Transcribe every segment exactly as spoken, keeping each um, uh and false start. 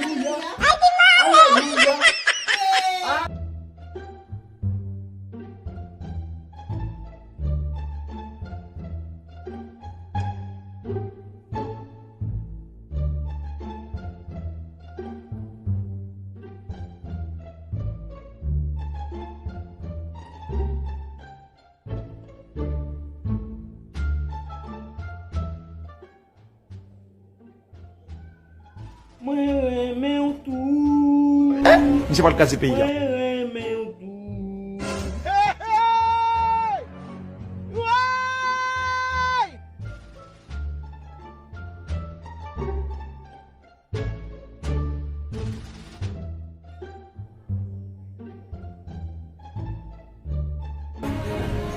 Alelouya. Mwen renmen w tou. Misye pral kraze peyi a. Mwen renmen w tou.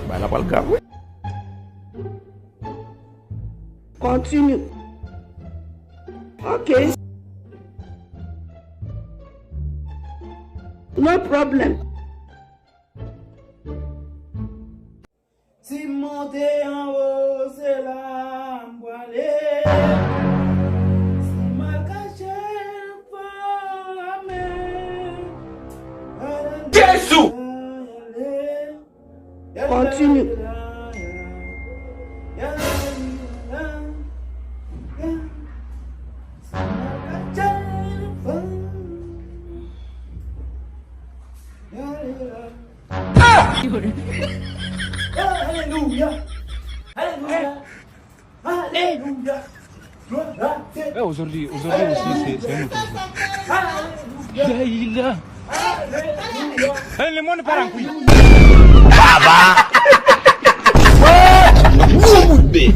Bagay la pral grav, wi. Continue. Ok. No problem. Si m monte anwo, se la m prale. Si m al kache, m pran men. Jezi! Continue. Ah! Alelouya! Alelouya! Alelouya! Gloire à Dieu! Eh, aujourd'hui, aujourd'hui aussi, c'est, c'est un autre jour. Alelouya! Là, il est là. Alelouya! Eh, le monde part en couille. Baba! Gwo bout bèt!